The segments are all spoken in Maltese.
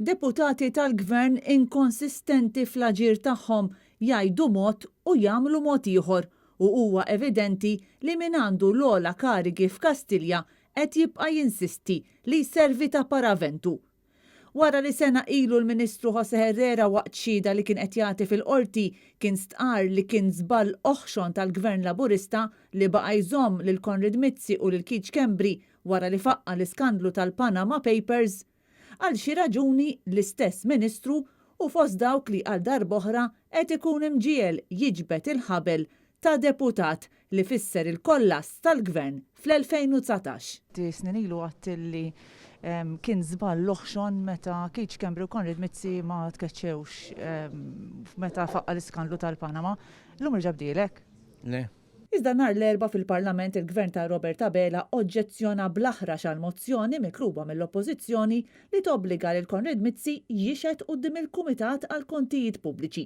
Deputati tal-Gvern inkonsistenti fl-aġir tagħhom, jgħidu mod u jagħmlu mod ieħor u huwa evidenti li min għandu l-ogħla karigi f'Kastilja qed jibqa' jinsisti li jservi ta' paraventu. Wara li sena ilu l-Ministru Jose Herrera waqt xhieda li kien qed jagħti fil-Qorti kien stqarr li kien żball oħxon tal-Gvern Laburista li baqa' jżomm lil Konrad Mizzi u lil Keith Schembri wara li faqqa' l-iskandlu tal-Panama Papers, Għal xi raġuni l-istess Ministru hu fost dawk li għal darb'oħra qed ikun imġiegħel jiġbed il-ħabel ta' deputat li fisser il-kollass tal-Gvern fl-2019. Snin ilu għedt li kien żball oħxon meta Keith Schembri u Konrad Mizzi ma tkeċċewx meta faqqa' l-iskandlu tal-Panama. Illum reġa' bdielek? Le. Iżda nhar l-Erbgħa fil-Parlament il-Gvern ta' Robert Abela oġġezzjona bl-aħrax għall-mozzjoni mitluba mill-Oppożizzjoni li tobbliga lil Konrad Mizzi jixhed quddiem il-Kumitat għall-Kontijiet Pubbliċi.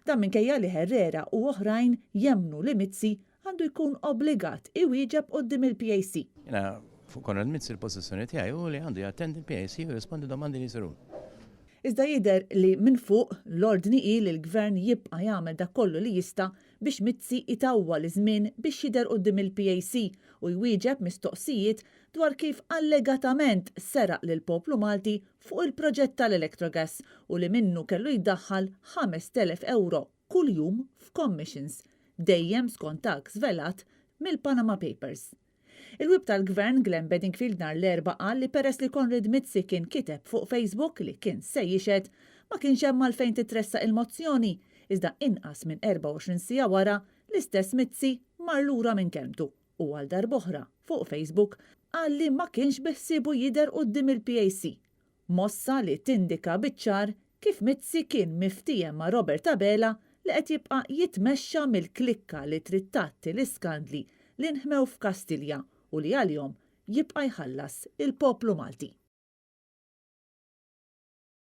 Dan minkejja li Herrera u oħrajn jemmnu li Mizzi għandu jkun obbligat iwieġeb quddiem il-PAC. Jiena fuq Konrad Mizzi l-pożizzjoni tiegħi hu li għandu jattendi l-PAC u jirrispondi domandi li jsirulu. Iżda jidher li minn fuq, l-ordni hi li l-Gvern jibqa' jagħmel dak kollu li jista' biex Mizzi jtawwal iż-żmien biex jidher quddiem il-PAC u jwieġeb mistoqsijiet dwar kif allegatament seraq lill-poplu Malti fuq il-proġett tal-Electrogas u li minnu kellu jdaħħal 5,000 ewro kuljum f'commissions, dejjem skont dak żvelat mill-Panama Papers. Il-Whip tal-Gvern Glenn Bedingfield nhar l-Erbgħa qal li peress li Konrad Mizzi kien kiteb fuq Facebook li kien se jixhed, ma kienx hemm għalfejn titressaq il-mozzjoni, iżda inqas minn 24 siegħa wara, l-istess Mizzi mar lura minn kelmtu u għal darb'oħra fuq Facebook qal li ma kienx biħsiebu jidher quddiem il-PAC. Mossa li tindika biċ-ċar kif Mizzi kien miftiehem ma' Robert Abela li qed jibqa' jitmexxa mill-klikka li trid tgħatti l-iskandli li nħmew f'Kastilja u li għalihom jibqa' jħallas il-poplu Malti.